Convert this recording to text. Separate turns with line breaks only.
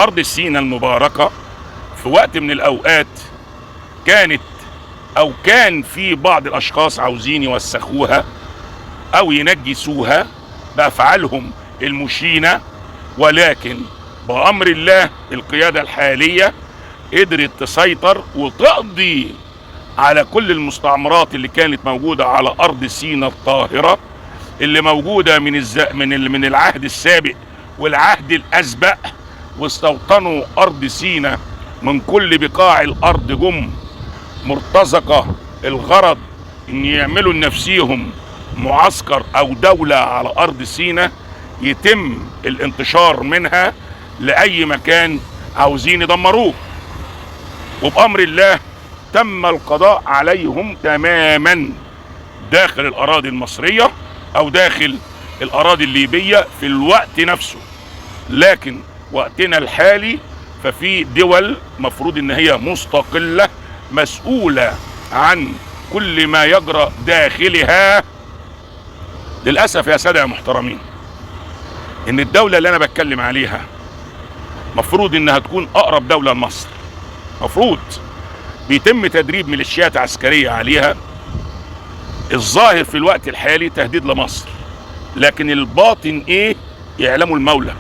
أرض سينا المباركة في وقت من الأوقات كانت أو كان في بعض الأشخاص عاوزين يوسخوها أو ينجسوها بأفعالهم المشينة، ولكن بأمر الله القيادة الحالية قدرت تسيطر وتقضي على كل المستعمرات اللي كانت موجودة على أرض سينا الطاهرة، اللي موجودة من العهد السابق والعهد الأسبق، واستوطنوا أرض سينا من كل بقاع الأرض. جم مرتزقة الغرض إن يعملوا لنفسيهم معسكر أو دولة على أرض سينا يتم الانتشار منها لأي مكان عاوزين يدمروه، وبأمر الله تم القضاء عليهم تماما داخل الأراضي المصرية أو داخل الأراضي الليبية في الوقت نفسه. لكن وقتنا الحالي ففي دول مفروض إن هي مستقلة مسؤولة عن كل ما يجرى داخلها. للأسف يا سادة يا محترمين، إن الدولة اللي أنا بتكلم عليها مفروض إنها تكون أقرب دولة لمصر، مفروض بيتم تدريب ميليشيات عسكرية عليها. الظاهر في الوقت الحالي تهديد لمصر، لكن الباطن إيه يعلمه المولى.